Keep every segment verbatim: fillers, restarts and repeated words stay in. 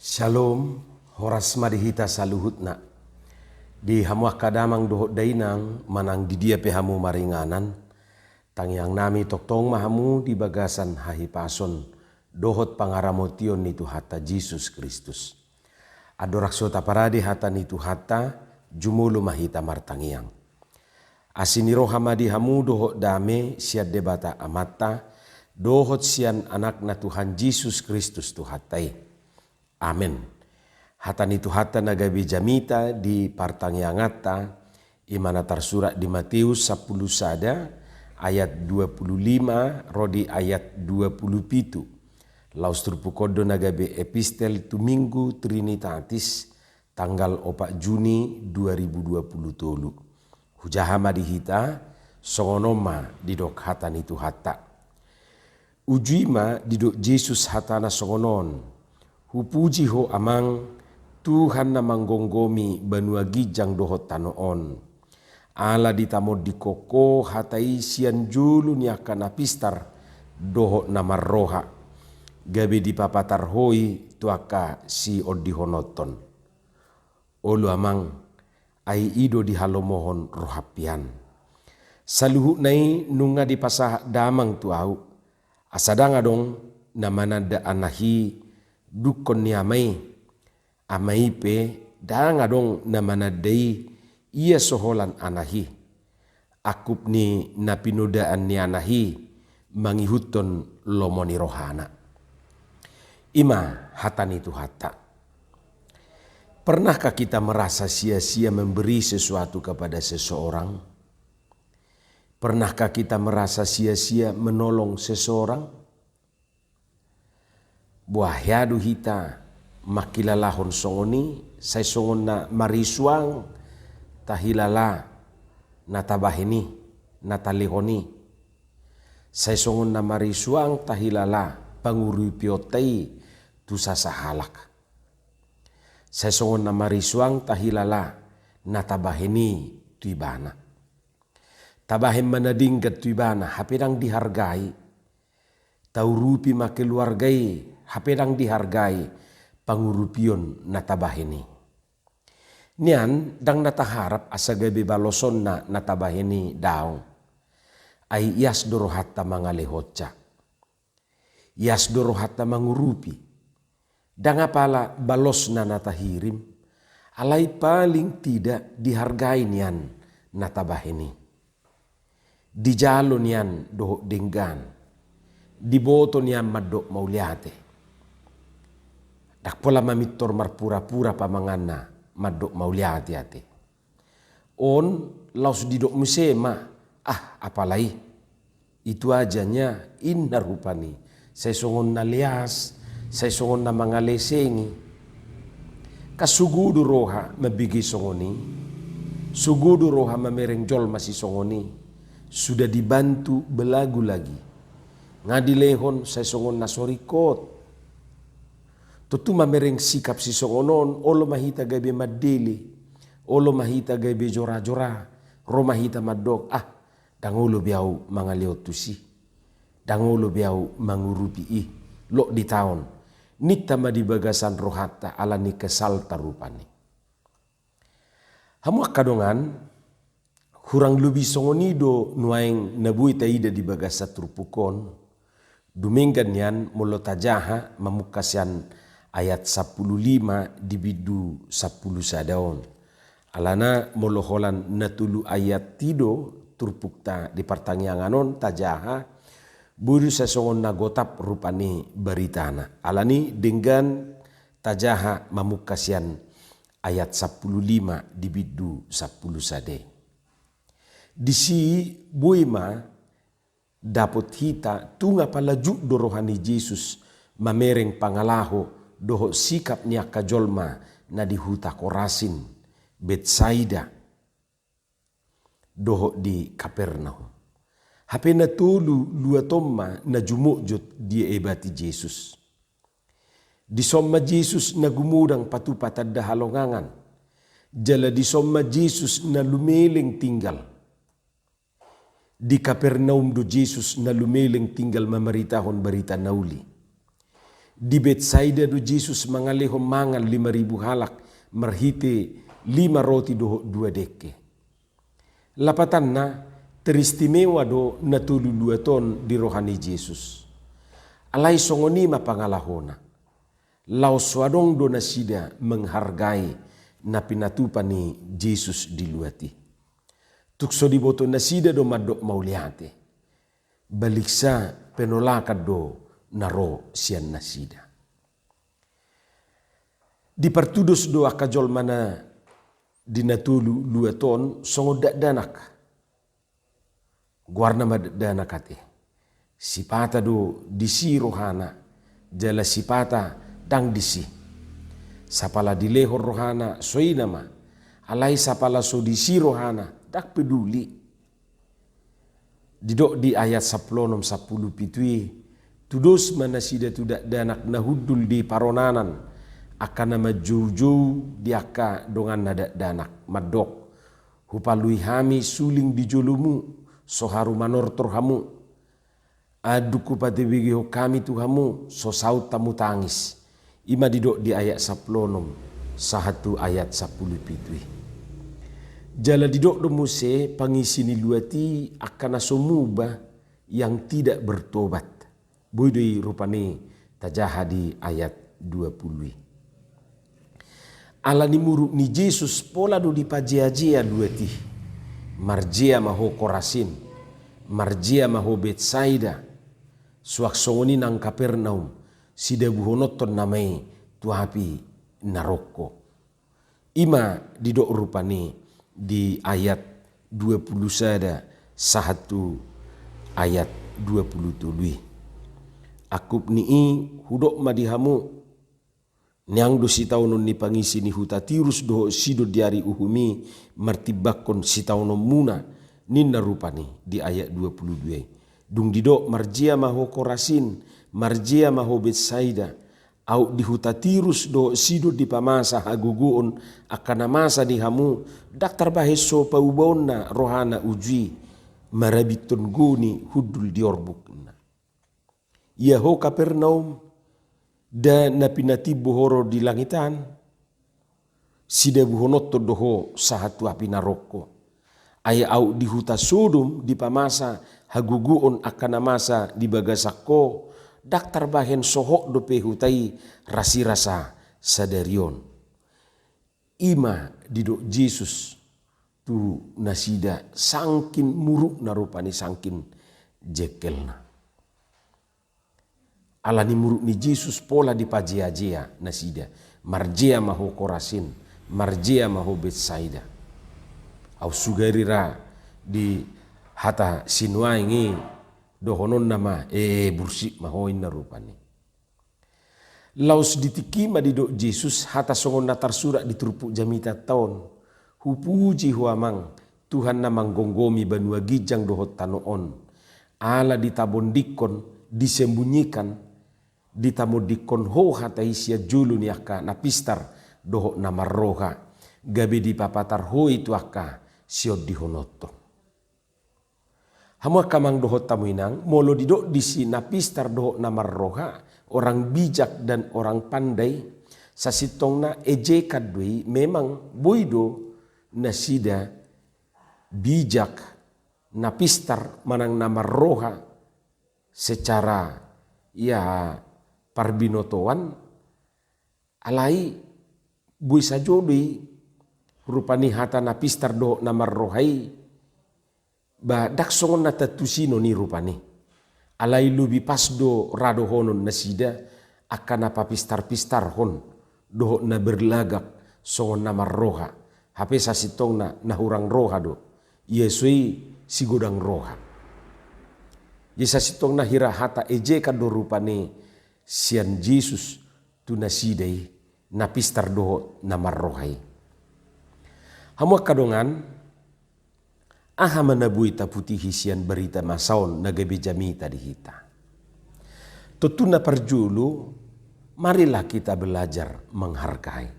Syalom, horas ma di hita saluhutna. Di hamu angka damang dohot dainang, manang di dia pe hamu maringanan, tangiang nami tongtong ma hamu di bagasan hahipason dohot pangaramotion ni Tuhanta Jesus Kristus. Andorang so taparade hata ni Tuhanta, jumolo ma hita martangiang. Asi ni roha ma di hamu dohot dame sian Debata Amanta, dohot sian Anakna Tuhan Jesus Kristus Tuhanta i. Amen. Hata ni Tuhanta na gabe jamita di partangianganta, i ma na tarsurat di Mateus sampulu sada ayat dua pulu lima ro di ayat dua pulu pitu. Laos turpuk on do na gabe epistel tu Minggu Trinitatis, tanggal opat Juni dua ribu dua pulu tolu. Hujaha ma di hita, songon on ma didok hata ni Tuhanta. Uju i ma didok Jesus hatana songon on: Hupuji Ho Amang, Tuhan na manggomgomi banua ginjang dohot tano on. Ala ditamondingkon Ho hata i sian jolo ni angka na pistar dohot na marroha, gabe dipapatar Ho i tu angka siondihononhon. Olo Amang, ai i do dihalomohon roham pian. Saluhutna i nunga dipasahat damang tu ahu, asa ndang adong na mananda anak i dungkon ni ama i. Ama i pe ndang adong na mananda i ia so holan anak i, angkup ni na pinodaan ni anak i mangihuthon lomo ni rohana. I ma hata ni Tuhanta. Pernahkah kita merasa sia-sia memberi sesuatu kepada seseorang? Pernahkah kita merasa sia-sia menolong seseorang? Boha hea do hita mangkilalahon songon i, sai songon na marisuang tahilala na tabahen i, na talehon i. Sai songon na marisuang tahilala pangurupionta i tu sasahalak. Sai songon na marisuang tahilala na tabahen i tu ibana. Tabahen ma na denggan tu ibana, hape ndang dihargai. Taurupi ma keluarga i, hape ndang dihargai pangurupion na tabahen i. Nian ndang na taharap asa gabe balosonna na tabahen i, daong. Ai ias do rohanta mangalehonsa. Ias do rohanta mangurupi. Ndang apala balosna na tahirim, alai paling tidak dihargai nian na tabahen i. Dijalo nian dohot denggan. Diboto nian mandok mauliate. Ndang pola mamintor marpura-pura pamanganna mandok mauliate ate. On laos didok muse ma, ah, apala i. Itu aja nya, inna rupani. Sai songon na leas, sai songon na mangalesengi. Kan sogo do roha mambege songon i. Sogo do roha mamereng jolma sisongon i. Sudah dibantu belagu lagi. Nga dilehon sai songon na so ringkot. Tontu mamereng sikap sisongon on, olo ma hita gabe mandele, olo ma hita gabe jora-jora, ro ma hita mandok, ah, ndang olo be ahu mangalehon tusi, ndang olo be ahu mangurupi i, lok di taon. Ninta ma di bagasan rohanta ala ni kesalta rupani. Hamu angka dongan, hurang lobi songon i do nuaeng na boi taida di bagasan turpuk on. Dumenggan nian molo tajaha mamungka sian ayat sampulu lima di bindu sampulu sada on. Alana molo holan na tolu ayat i do turpukta di partangiangan on tajaha, boi do sai songon na gotap rupani baritana. Alani denggan tajaha mamungka sian ayat sampulu lima di bindu sampulu sada i. Disi boi ma dapot hita tung apala jut do roha ni Jesus mamereng pangalaho dohot sikap ni angka jolma na di huta Korasin, Betsaida, dohot di Kapernaum. Hape na tolu luat on ma na jumotjot diebati Jesus. Dison ma Jesus na gumodang patupa tanda halongangan. Jala dison ma Jesus na lumeleng tinggal. Di Kapernaum do Jesus na lumeleng tinggal mamaritahon barita na uli. Di Betsaida do Jesus mangalehon mangan lima ribu halak marhite lima roti dohot dua dengke. Lapatanna, teristimewa do na tolu luat on di roha ni Jesus. Alai songon i ma pangalahona. Laos so adong do nasida menghargai na pinatupa ni Jesus di luat i. Tung so diboto nasida do mandok mauliate. Baliksa penolakan do na ro sian nasida. Dipartudos do angka jolma na di na tolu luat on songon dakdanak. Goarna ma dakdanak ate. Sipata do disi rohana, jala sipata ndang disi. Sapala dilehon rohana so i nama, alai sapala so disi rohana, ndang peduli. Didok di ayat sampulu onom sampulu pitu i, tudos ma nasida tu dakdanak na hundul di paronanan, angka na manjoujou di angka donganna dakdanak, mandok, hupalui hami suling di jolomu, so haru manortor hamu. Andung hupatebegehon hami tu hamu, so saut hamu tangis. I ma didok di ayat sampulu onom sahat tu ayat sampulu pitu i. Jala didok do muse pangisi ni luat i angka na so muba yang tidak bertobat. Boi do i rupani tajaha di ayat dua pulu i. Ala ni muruk ni Jesus pola do dipajeajea luat i. Marjea ma ho Korasin, marjea ma ho Betsaida. Suang songon i nang Kapernaum, sidabuhononton nama i tu api na rongko. I ma didok rupani di ayat dua pulu sada sahat tu ayat dua pulu tolu i. Angkup ni i hudok ma di hamu, niang do sitaonon ni pangisi ni huta Tirus dohot Sidon di ari uhum i martimbangkon sitaononmuna, ninna rupani di ayat dua pulu dua i. Dung didok marjea ma ho Korasin, marjea ma ho Betsaida, aut di huta Tirus dohot Sidon dipamasa hagogoon angka na masa di hamu, ndang tarbahen so paubaonna rohana uju i, marabithon goni hundul di orbukna. Ia ho Kapernaum, nda na pinatimbo ho ro di langit an, sidabuhononton do ho sahat tu api na rongko. Ai aut di huta Sodom dipamasa hagogoon angka na masa di bagasan ho, ndang tarbahen so hot dope huta i rasirasa sadari on. I ma didok Jesus tu nasida sangkin murukna rupani, sangkin jengkelna. Ala ni muruk ni Jesus pola dipajeajea nasida. Marjea ma ho Korasin, marjea ma ho Betsaida. Aut sugari ra di hata sinuaeng i dohononna ma, e, bursik ma ho, inna rupani. Laos di tingki i ma didok Jesus hata songon na tarsurat di turpuk jamitanta on. Hupuji ho Amang, Tuhan na manggomgomi banua ginjang dohot tano on. Ala ditabondingkon, disembunyikan, ditabondingkon ho hata i sian jolo ni angka na pistar dohot na marroha, gabe dipapatar ho i tu angka siondihononton. Hamu angka amang dohot hamu inang, molo didok disi na pistar dohot na marroha, orang bijak dan orang pandai, sasintongna ejekan do i, memang boi do nasida bijak, na pistar manang na marroha secara, ya, parbinotoan, alai boi sajo do i rupani hata na pistar dohot na marroha i, ba ndang songon na tantusinon i rupani. Alai lobi pas do ra dohonon nasida angka na papistar-pistarhon dohot na berlagak songon na marroha. Hape sasintongna na hurang roha do. Ia so i sigodang roha. Ia sasintongna hira hata ejekan do rupani sian Jesus tu nasida i, na pistar dohot na marroha i. Hamu angka dongan, aha ma na boi taputihi sian barita masa on na gabe jamita di hita? Tontu na parjolo, marilah kita belajar menghargai.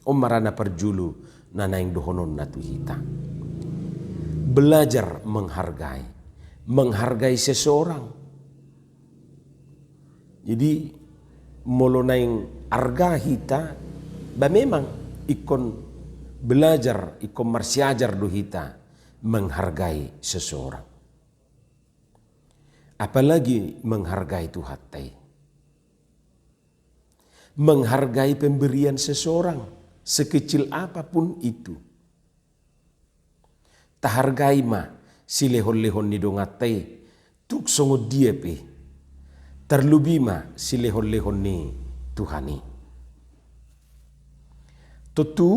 On ma ra na parjolo na naeng dohononna tu hita. Belajar menghargai. Menghargai seseorang. Jadi, Molo naeng arga hita, ba memang ingkon belajar, ingkon marsiajar do hita menghargai seseorang. Apalagi menghargai Tuhanta i. Menghargai pemberian seseorang, sekecil apapun itu. Tahargai ma silehon-lehon ni donganta i, tung songon dia pe. Tarlobi ma silehon-lehon ni Tuhan i. Tontu,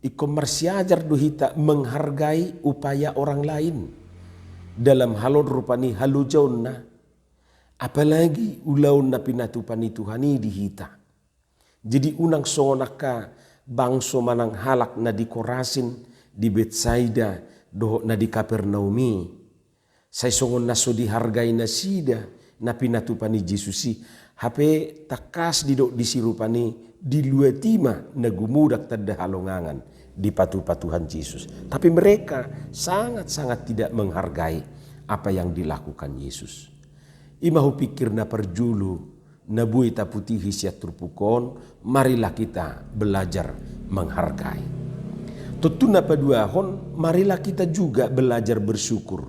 ingkon marsiajar do hita menghargai upaya orang lain. Dalam hal on rupani halojaonna. Apalagi ulaon na pinatupa ni Tuhan i di hita. Jadi unang songon angka bangso manang halak na di Korasin, di Betsaida, dohot na di Kapernaum i. Sai songon na so dihargai nasida na pinatupa ni Jesus i, hape tangkas didok disi rupani, diluati ma na gumodang tanda halongangan dipatupa Tuhan Jesus. Tapi mereka sangat-sangat tidak menghargai apa yang dilakukan Yesus. I ma hupikir na parjolo na boi taputihi sian turpuk on, marilah kita belajar menghargai. Tontu na paduahon, marilah kita juga belajar bersyukur.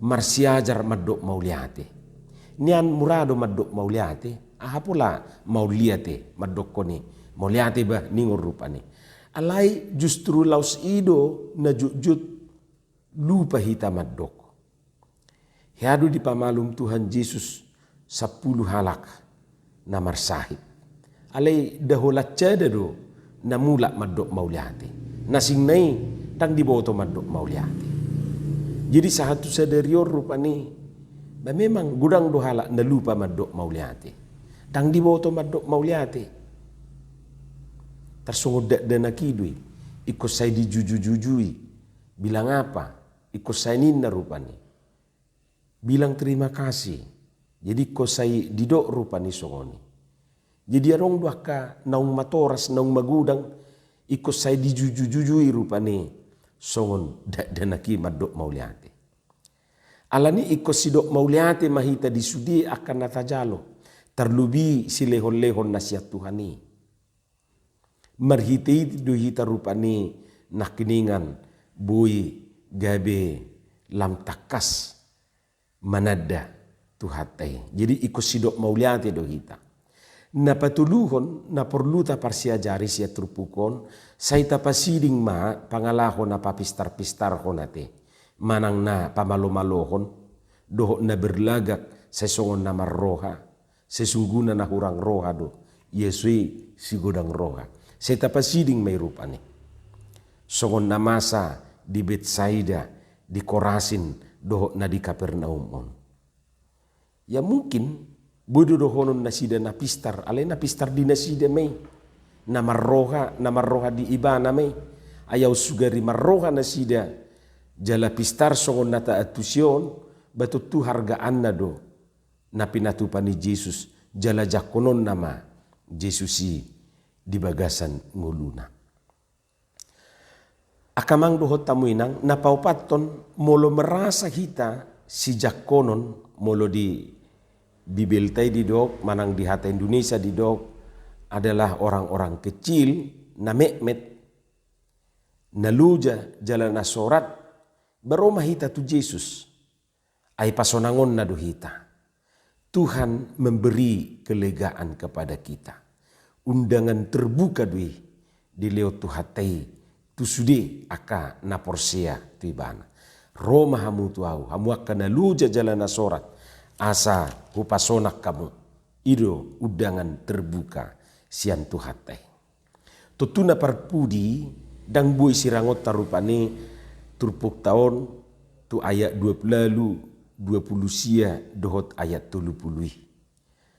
Marsiajar mandok mauliate. Nian mura do mandok mauliate, aha pola mauliate mandokkon i. Mauliate bah, ningon rupani. Alai justru laos i do na jotjot lupa hita mandok. Hea do dipamalum Tuhan Jesus sampulu halak na marsahit. Alai nda holan sada do na mulak mandok mauliate. Na asing na i ndang diboto mandok mauliate. Jadi sahat tu sadari on rupani, ba memang godang do halak na lupa mandok mauliate. Ndang diboto mandok mauliate. Tarsongon dakdanak i do i. Ingkon sai dijujujujui. Bilang apa? Ingkon sai ninna rupani. Bilang terima kasih. Jadi ingkon sai didok rupani songon i. Jadi adong do angka naung matoras, naung magodang, ingkon sai dijujujujui rupani songon dakdanak i mandok mauliate. Alani i ingkon sidok mauliate ma hita di sude angka na tajalo. Tarlobi silehon-lehon na sian Tuhan i. Marhite i do hita rupani nangkiningan boi gabe lam tangkas mananda Tuhanta i. Jadi ingkon sidok mauliate do hita. Na patoluhon na porlu taparsiajari sian turpuk on, sai tapasiding ma pangalaho na papistarpistarhon ate, manang na pamalomalohon, dohot na berlagak sai songon na marroha. Sesungguhna na hurang roha do, ia so i sigodang roha. Sai tapasiding ma i rupani. Songon na masa di Betsaida, di Korasin, dohot na di Kapernaum on. Ya mungkin, boi do dohonon nasida na pistar, alai na pistar di nasida ma i. Na marroha, na marroha di ibana ma i. Ai aut sugari marroha nasida, jala pistar songon na taantusi on, ba tontu hargaanna do na pinatupa ni Jesus, jala jangkononna ma Jesus i di bagasan ngoluna. Angka amang dohot hamu inang, na paopathon, molo merasa hita sijangkonon, molo di Bibelta i didok, manang di hata Indonesia didok, adalah orang-orang kecil, na metmet, na loja, jala na sorat, ba ro ma hita tu Jesus. Ai pasonangonna do hita. Tuhan memberi kelegaan kepada kita. Undangan terbuka do i dilehon Tuhanta i tu sude angka na porsea tu Ibana. Ro ma hamu tu ahu, hamu angka na loja jala na sorat, asa hupasonang hamu. I do undangan terbuka sian Tuhanta i. Tontu na parpudi, ndang boi sirangonta rupani turpukta on tu ayat dua pulu ualu, dua pulu sia dohot ayat tolu pulu i.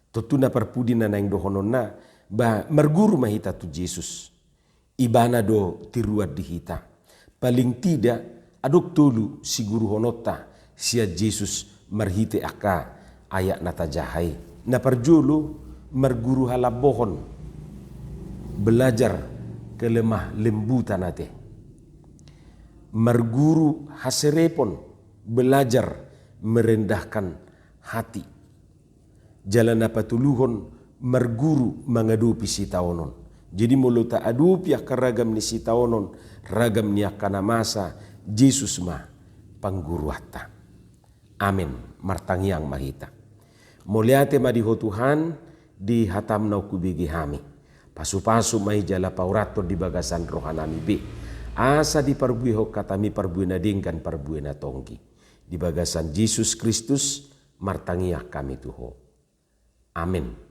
Tontu na parpudi na naeng dohononna, ba marguru ma hita tu Jesus. Ibana do tiruan di hita. Paling tidak, adong tolu siguruhononta sian Jesus marhite angka ayat na tajaha i. Na parjolo, marguru halambohon, belajar kelemah lembutan ate. Marguru haserepon, belajar merendahkan hati. Jala na patoluhon, marguru mangadopi sitaonon. Jadi molo taadopi angka ragam ni sitaonon, ragam ni angka na masa, Jesus ma pangguruanta. Amen. Martangiang ma hita. Mauliate ma di Ho Tuhan, di hataM naung hubege hami. Pasupasu ma i jala paurathon di bagasan rohanami be. Asa diparbuehon hataMi parbue na denggan, parbue na tonggi. Di bagasan Jesus Kristus martangiang hami tu Ho. Amen.